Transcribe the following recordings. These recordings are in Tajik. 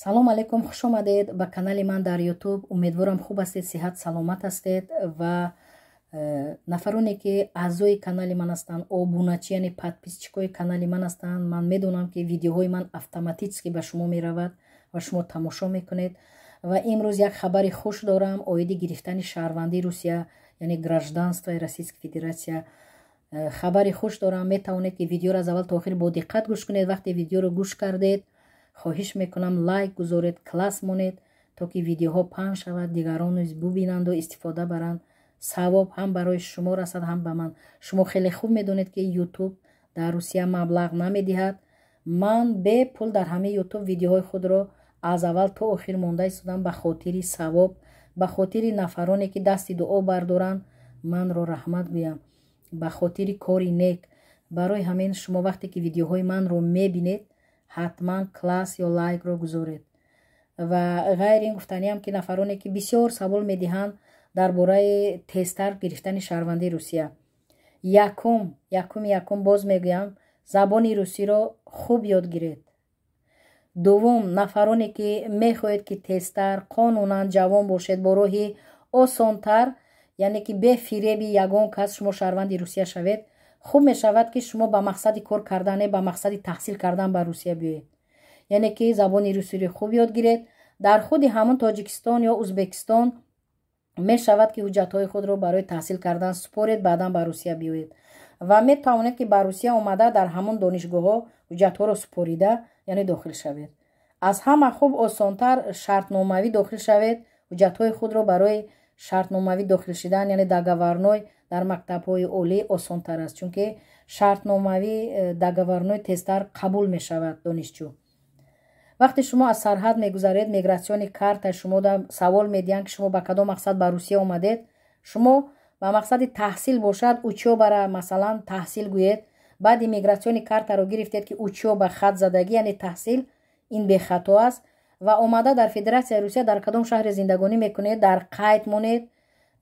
Салом алейкум, хуш омадед ба канали ман дар Ютуб. Умедворам, хуб ҳастед, сиҳат саломат ҳастед ва нафароне, ки аъзои канали ман ҳастанд, обуначи, яъне подписчикои канали ман ҳастанд, ман медонам, ки видеоҳои ман автоматически ба шумо меравад ва шумо тамошо мекунед. Ва имрӯз як хабари хуш дорам оиди гирифтани шаҳрвандии Русия, яъне гражданствои Российской Федерация. Хабари хуш дорам. Метавонед, ки видеоро аз аввал то охир бо диққат гӯш кунед. Вақте видеоро гӯш кардед, хоҳиш мекунам, лайк гузоред, класс монед, то ки видеоҳо паҳн шавад, дигарон низ бубинанду истифода баранд. Савоб ҳам барои шумо расад, ҳам ба ман. Шумо хеле хуб медонед, ки Ютуб дар Русия маблағ намедиҳад. Ман бепул дар ҳамаи Ютуб видеоҳои худро аз аввал то охир монда истодам ба хотири савоб, ба хотири нафароне, ки дасти дуо бардоранд, манро раҳмат гӯям, ба хотири кори нек. Барои ҳамин шумо вақте ки видеоҳои манро мебинед, ҳатман класс ё лайкро гузоред. Ва ғайри ин, гуфтаниам, ки нафароне, ки бисёр савол медиҳанд дар бораи тезтар гирифтани шаҳрвандии Русия, якум, якуми якум, боз мегӯям, забони русиро хуб ёд гиред. Дуввум, нафароне, ки мехоҳед, ки тезтар, қонунан, ҷавон бошед, бо роҳи осонтар, яъне ки бефиреби ягон кас шумо шаҳрванди Русия шавед, хуб мешавад, ки шумо ба мақсади кор кардане, ба мақсади таҳсил кардан ба Русия биёед, яъне ки забони русиро хуб ёд гиред. Дар худи ҳамон Тоҷикистон ё Узбекистон мешавад, ки ҳуҷҷатҳои худро барои таҳсил кардан супоред, баъдан ба Русия биёед ва метавонед, ки ба Русия омада, дар ҳамон донишгоҳҳо ҳуҷҷатҳоро супорида, яъне дохил шавед. Аз ҳама хуб, осонтар шартномавӣ дохил шавед. Ҳуҷҷатҳои худро барои шартномавӣ дохил шидан, яъне договорной, дар мактабҳои олӣ осонтар аст, чунки шартномавӣ, договорной тезтар қабул мешавад донишҷӯ. Вақте шумо аз сарҳад мегузаред, миграционный карта шумо савол медиҳанд, ки шумо ба кадом мақсад ба Русия омадед. Шумо ба мақсади таҳсил бошад, учёбара, масалан, таҳсил гӯед. Баъди миграционный картаро гирифтед, ки учёба хат задагӣ, яъне таҳсил, ин бехато аст. Ва омада дар Федератсияи Русия дар кадом шаҳре зиндагонӣ мекунед, дар қайд монед,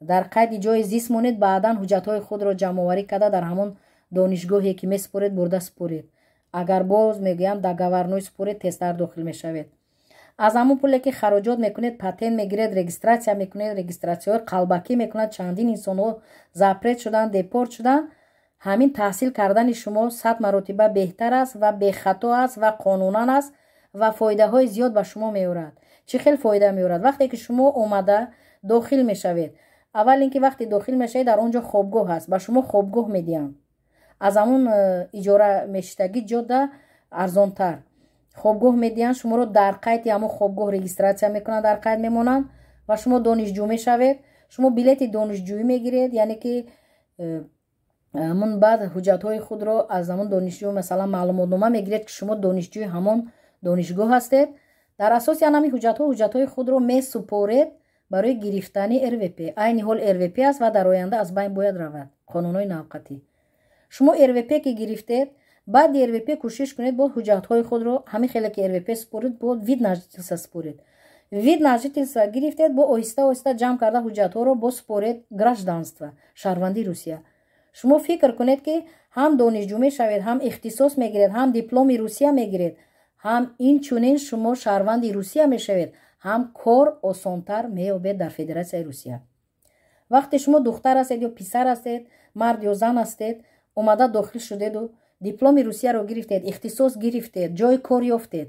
дар қайди ҷои зист монед. Баъдан ҳуҷҷатҳои худро ҷамъоварӣ карда, дар ҳамон донишгоҳе, ки месупоред, бурда супоред. Агар, боз мегӯям, договорной супоред, тезтар дохил мешавед. Аз ҳамон пуле, ки хароҷот мекунед, патент мегиред, регистрация мекунед, регистрацияҳои қалбакӣ мекунад, чандин инсонҳо запрет шуданд, депорт шуданд. Ҳамин таҳсил кардани шумо 100 маротиба беҳтар аст ва бехато аст ва қонунан аст ва фоидаҳои зиёд ба шумо меорад. Чӣ хел фоида меорад? Вақте ки шумо омада дохил мешавед, аввал ин ки вақте дохил мешавед, дар он ҷо хобгоҳ ҳаст, ба шумо хобгоҳ медиҳанд. Аз ҳамон иҷора мешиштагӣ ҷода арзонтар хобгоҳ медиҳанд. Шуморо дар қайди ҳамон хобгоҳ регистрация мекунанд, дар қайд мемонанд ва шумо донишҷӯ мешавед. Шумо билети донишҷӯӣ мегиред, яъне ки ҳамон баъд ҳуҷҷатҳои худро аз ҳамон донишҷӯ, масалан, маълумотнома мегиред, ки шумо донишҷӯи ҳамон донишгоҳ ҳастед. Дар асоси ҳамин ҳуҷҷатҳо ҳуҷҷатҳои худро месупоред барои гирифтани РВП. Айни ҳол РВП аст ва дар оянда аз байн бояд равад қонунҳои навқатӣ. Шумо РВП ки гирифтед, баъди РВП кӯшиш кунед бо ҳуҷҷатҳои худро, ҳамин хеле ки РВП супоред, бо вид на жительство супоред. Вид на жительство гирифтед, бо оҳиста оҳиста ҷамъ карда ҳуҷҷатҳоро бо супоред гражданство, шаҳрвандии Русия. Шумо фикр кунед, ки ҳам донишҷӯ мешавед, ҳам ихтисос мегиред, ҳам дипломи Русия мегиред, ҳам инчунин шумо шаҳрванди Русия мешавед, ҳам кор осонтар меёбед дар Федератсияи Русия. Вақте шумо духтар ҳастед ё писар ҳастед, мард ё зан ҳастед, омада дохил шудеду дипломи Русияро гирифтед, ихтисос гирифтед, ҷои кор ёфтед,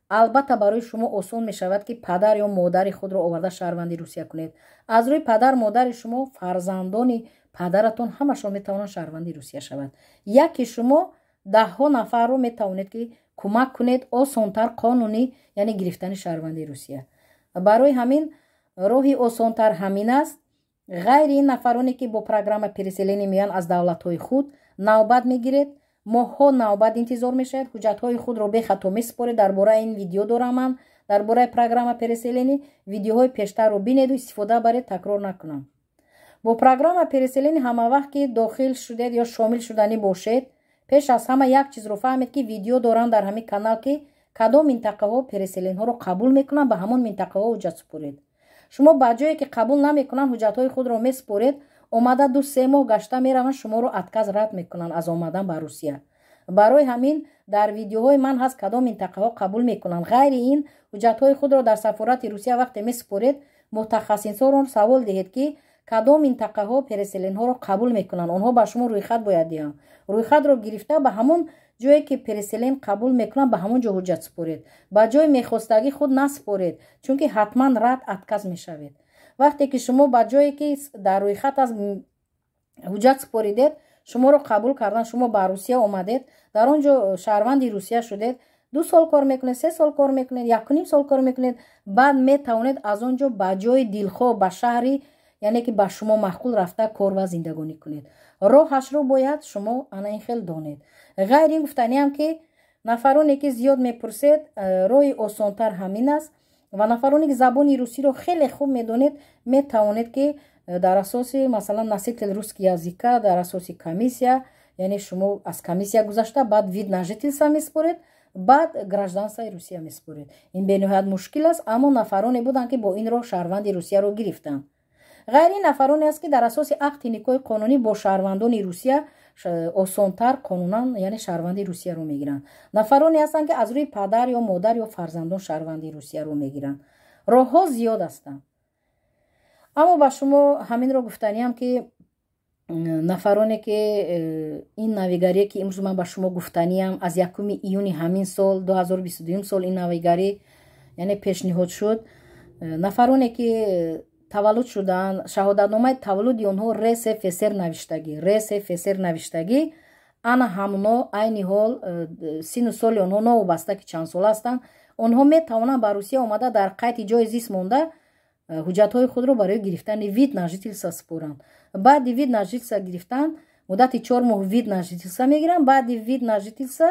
албатта, барои шумо осон мешавад, ки падар ё модари худро оварда шаҳрванди Русия кунед. Аз рӯи падар модари шумо фарзандони падаратон ҳамашон метавонанд шаҳрванди Русия шаванд. Яке шумо даҳҳо нафарро метавонед, ки кӯмак кунед осонтар, қонунӣ, яъне гирифтани шаҳрванди Русия. Барои ҳамин роҳи осонтар ҳамин аст. Ғайри ин, нафароне, ки бо программа переселения меоянд аз давлатҳои худ, навбат мегиред, моҳҳо навбат интизор мешавед, ҳуҷҷатҳои худро бехато месупоред. Дар бораи ин видео дорам ман, дар бораи программа переселения. Видеоҳои пештарро бинеду истифода баред, такрор накунам. Бо программа переселения ҳама вақт ки дохил шудед ё шомил шуданӣ бошед, пеш аз ҳама як чизро фаҳмед, ки видео дорам дар ҳамин канал, ки кадом минтақаҳо переселенҳоро қабул мекунанд, ба ҳамон минтақаҳо ҳуҷҷат супоред. Шумо ба ҷое, ки қабул намекунанд, ҳуҷҷатҳои худро месупоред, омада 2-3 моҳ гашта мераванд, шуморо отказ, рад мекунанд аз омадан ба Русия. Барои ҳамин дар видеоҳои ман ҳаст, кадом минтақаҳо қабул мекунанд. Ғайри ин, ҳуҷҷатҳои худро дар сафорати Русия вақте месупоред, мутахассисонро савол диҳед, ки кадом минтақаҳо переселен ҳоро қабул мекунанд. Онҳо ба шумо рӯйхат бояд диҳанд. Рӯйхатро гирифта, ба ҳамон ҷое ки переселен қабул мекунанд, ба ҳамон ҷо ҳуҷҷат супоред. Ба ҷои мехостагӣ худ насупоред, чунки ҳатман рад, отказ мешавед. Вақте ки шумо ба ҷое ки дар рӯйхат аст ҳуҷҷат супоридед, шуморо қабул кардан, шумо ба Русия омадед, дар он ҷо шаҳрванди Русия шудед, 2 сол кор мекунед, 3 сол кор мекунед, 1,5 сол кор мекунед, баъд метавонед аз он ҷо ба ҷои дилхоҳ, ба шаҳри, яъне ки ба шумо маъқул рафта, кор ва зиндагонӣ кунед. Роҳашро бояд шумо ана ин хел донед. Ғайр ин, гуфтаниам, ки нафароне ки зиёд мепурсед, роҳи осонтар ҳамин аст. Ва нафароне ки забони русиро хеле хуб медонед, метавонед ки дар асоси, масалан, носитель русский языка, дар асоси комиссия, яъне шумо аз комиссия гузашта, баъд вид на жительство месупоред, баъд гражданство и Русия месупоред. Ин бениҳоят мушкил аст, аммо нафароне буданд, ки бо ин роҳ шаҳрванди Русияро гирифтанд. Ғайри ин, нафароне аст, ки дар асоси ақди никоҳи қонунӣ бо шаҳрвандони Русия осонтар қонунан, яъне шаҳрванди Русияро мегиранд. Нафароне ҳастанд, ки аз рӯи падар ё модар ё фарзандон шаҳрванди Русияро мегиранд. Роҳҳо зиёд ҳастанд, аммо ба шумо ҳаминро гуфтаниам, ки нафароне ки ин навигарие ки имрӯз ман ба шумо гуфтаниам, аз 1 июни ҳамин сол, 2022 сол, ин навигарӣ, яъне пешниҳод шуд. Нафароне ки таваллуд шудаанд, шаҳодатномаи таваллуди онҳо РСФСР навиштагӣ, РСФСР навиштагӣ, ана ҳамно айни ҳол сину соли онҳо новобаста ки чанд сола ҳастанд, онҳо метавонанд ба Русия омада, дар қайди ҷои зист монда, ҳуҷҷатҳои худро барои гирифтани вид на жительство супоранд. Баъди вид на жительство гирифтан, муддати 4 моҳ вид на жительство мегиранд. Баъди вид на жительство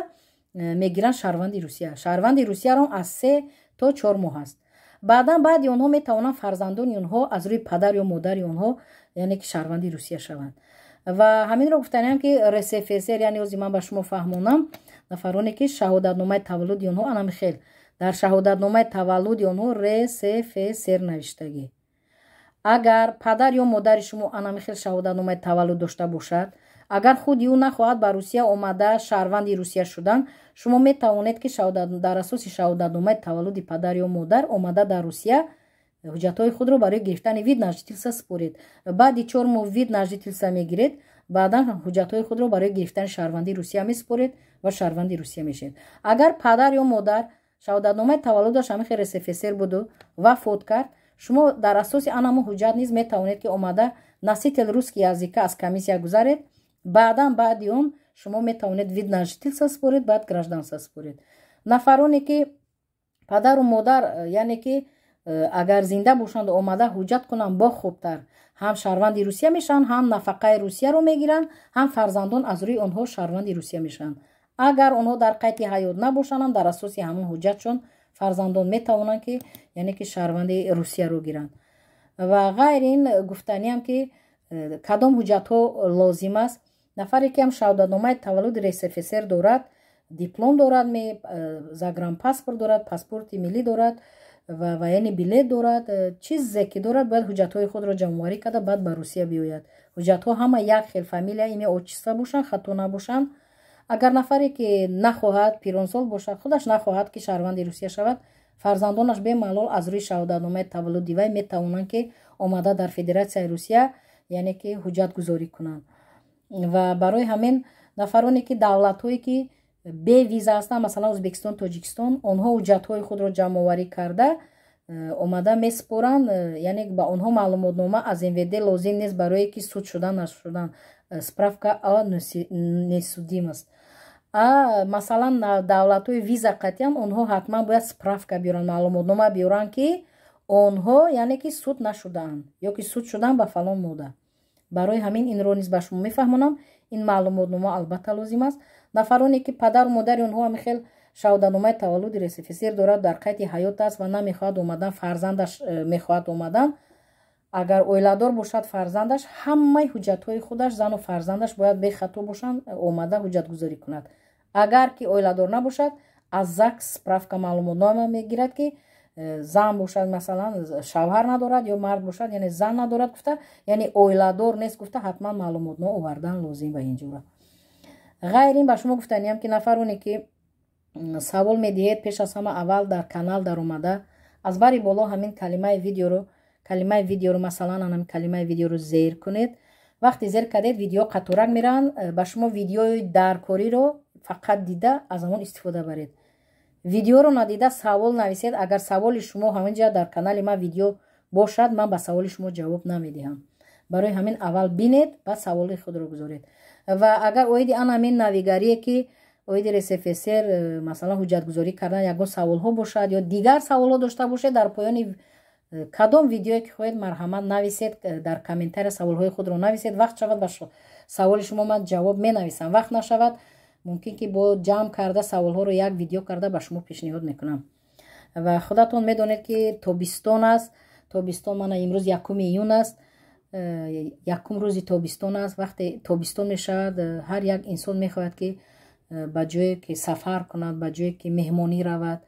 мегиранд шаҳрванди Русия. Шаҳрванди Русияро аз 3 то 4 моҳ аст. Баъдан баъди онҳо метавонанд фарзандони онҳо аз рӯи падар ё модари онҳо, яъне ки шаҳрванди Русия шаванд. Ва ҳаминро гуфтаниам, ки РСФСР, яъне ози ман ба шумо фаҳмонам, нафароне ки шаҳодатномаи таваллуди онҳо анами хел, дар шаҳодатномаи таваллуди онҳо РСФСР навиштагӣ, агар падар ё модари шумо анами хел шаҳодатномаи таваллуд дошта бошад, агар худи ӯ нахоҳад ба Русия омада шаҳрванди Русия шудан, шумо метавонед, ки дар асоси шаҳодатномаи таваллуди падар ё модар омада, дар Русия ҳуҷҷатҳои худро барои гирифтани вид на жительство супоред. Баъди 4 моҳ вид на жительство мегиред, баъдан ҳуҷҷатҳои худро барои гирифтани шаҳрвандии Русия месупоред ва шаҳрванди Русия мешавед. Агар падар ё модар шаҳодатномаи таваллудаш ҳамин хел РСФСР буду вафот кард, шумо дар асоси анамо ҳуҷҷат низ метавонед, ки омада носитель русский языка аз комиссия гузаред. Баъдан баъди он шумо метавонед вид на жительство супоред, баъд гражданство супоред. Нафароне ки падару модар, яъне ки агар зинда бошанд, омада ҳуҷҷат кунанд, бо хубтар: ҳам шаҳрванди Русия мешаванд, ҳам нафақаи Русияро мегиранд, ҳам фарзандон аз рӯи онҳо шаҳрванди Русия мешаванд. Агар онҳо дар қайди ҳаёт набошанд, дар асоси ҳамон ҳуҷҷатшон фарзандон метавонанд, ки яъне ки шаҳрванди Русияро гиранд. Ва ғайр ин, гуфтаниам, ки кадом ҳуҷҷатҳо лозим аст. Нафаре ки ҳам шаҳодатномаи таваллуди РСФСР дорад, диплом дорад, загранпаспорт дорад, паспорти миллӣ дорад ва военный билет дорад, чизе ки дорад, бояд ҳуҷҷатҳои худро ҷамъоварӣ карда, баъд ба Русия биёяд. Ҳуҷҷатҳо ҳама як хел, фамилия, имя, отчество бошанд, хато набошанд. Агар нафаре ки нахоҳад, пиронсол бошад, худаш нахоҳад, ки шаҳрванди Русия шавад, фарзандонаш бемалол аз рӯи шаҳодатномаи таваллуди вай метавонанд, ки омада дар Федератсияи Русия, яъне ки ҳуҷҷатгузорӣ кунанд. Ва барои ҳамин, нафароне ки давлатҳое ки бе виза ҳастанд, масалан, Ӯзбекистон, Тоҷикистон, онҳо ҳуҷҷатҳои худро ҷамъоварӣ карда, омада месупоранд. Яъне ба онҳо маълумотнома аз МВД лозим нест, барое ки суд шудан нашудан, справка о несудимость. А масалан, давлатҳои виза қатъиян, онҳо ҳатман бояд справка биёранд, маълумотнома биёранд, ки онҳо, яъне ки суд нашудаанд ё ки суд шудан ба фалон модда. Барои ҳамин инро низ ба шумо мефаҳмонам. Ин маълумотнома албатта лозим аст. Нафароне ки падару модари онҳо ҳамин хел шаҳодатномаи таваллуди РСФСР дорад, дар қайди ҳаёт аст ва намехоҳад омадан, фарзандаш мехоҳад омадан, агар оиладор бошад фарзандаш, ҳамаи ҳуҷҷатҳои худаш, зану фарзандаш бояд бехато бошанд, омада ҳуҷҷатгузорӣ кунад. Агар ки оиладор набошад, аз ЗАГС справка, маълумотнома мегирад, ки зан бошад, масалан, шавҳар надорад ё мард бошад, яъне зан надорад гуфта, яъне оиладор нест гуфта, ҳатман маълумотнома овардан лозим ба ин ҷора. Ғайр ин, ба шумо гуфтаниям, ки нафароне ки савол медиҳед, пеш аз ҳама аввал дар канал даромада, аз бари боло ҳамин калимаи видеоро, масалан, ҳамин калимаи видеоро зер кунед. Вақте зер кардед, видео қаторак мераванд ба шумо. Видеои даркориро фақат дида, аз ҳамон истифода баред. Видеоро надида савол нависед, агар саволи шумо ҳамин ҷа дар канали ман видео бошад, ман ба саволи шумо ҷавоб намедиҳам. Барои ҳамин аввал бинед, баъд саволи худро гузоред. Ва агар оиди ан ҳамин навигарие, ки оиди РСФСР, масалан, ҳуҷҷатгузорӣ кардан ягон саволҳо бошад ё дигар саволҳо дошта бошед, дар поёни кадом видеое ки хоҳед, марҳамат, нависед, дар комментария саволҳои худро нависед. Вақт шавад, ба саволи шумо ман ҷавоб менависам, вақт нашавад, мумкин ки бо ҷамъ карда саволҳоро як видео карда ба шумо пешниҳод мекунам. Ва худатон медонед, ки тобистон аст. Тобистон мана имрӯз 1 июн аст, якум рӯзи тобистон аст. Вақте тобистон мешавад, ҳар як инсон мехоҳад, ки ба ҷое ки сафар кунад, ба ҷое ки меҳмонӣ равад,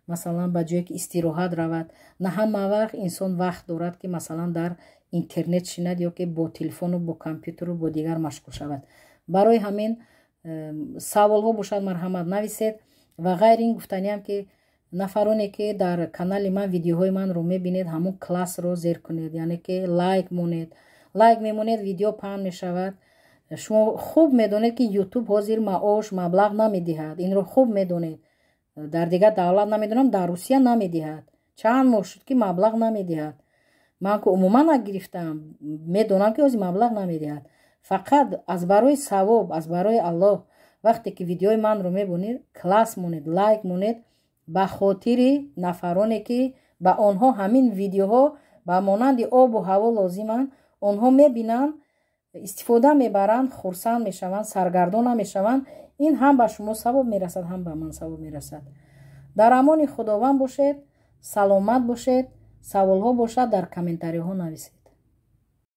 масалан, ба ҷое ки истироҳат равад. На ҳама вақт инсон вақт дорад, ки масалан дар интернет шинад ё ки бо телефону бо компютеру бо дигар машғул шавад. Барои ҳамин саволҳо бошад, марҳамат, нависед. Ва ғайр ин, гуфтаниам, ки нафароне ки дар канали ман видеоҳои манро мебинед, ҳамон классро зер кунед, яъне ки лайк монед. Лайк мемонед, видео паҳн мешавад. Шумо хуб медонед, ки Ютуб ҳозир маош, маблағ намедиҳад. Инро хуб медонед. Дар дигар давлат намедонам, дар Русия намедиҳад. Чанд моҳ шуд, ки маблағ намедиҳад. Ман ку умуман нагирифтам, медонам, ки ҳозир маблағ намедиҳад. Фақат аз барои савоб, аз барои Аллоҳ, вақте ки видеои манро мебинед, класс монед, лайк монед, ба хотири нафароне ки ба онҳо ҳамин видеоҳо ба монанди обу ҳаво лозиманд. Онҳо мебинанд, истифода мебаранд, хурсанд мешаванд, саргардон намешаванд. Ин ҳам ба шумо савоб мерасад, ҳам ба ман савоб мерасад. Дар амони Худованд бошед, саломат бошед. Саволҳо бошад, дар комментариҳо нависед.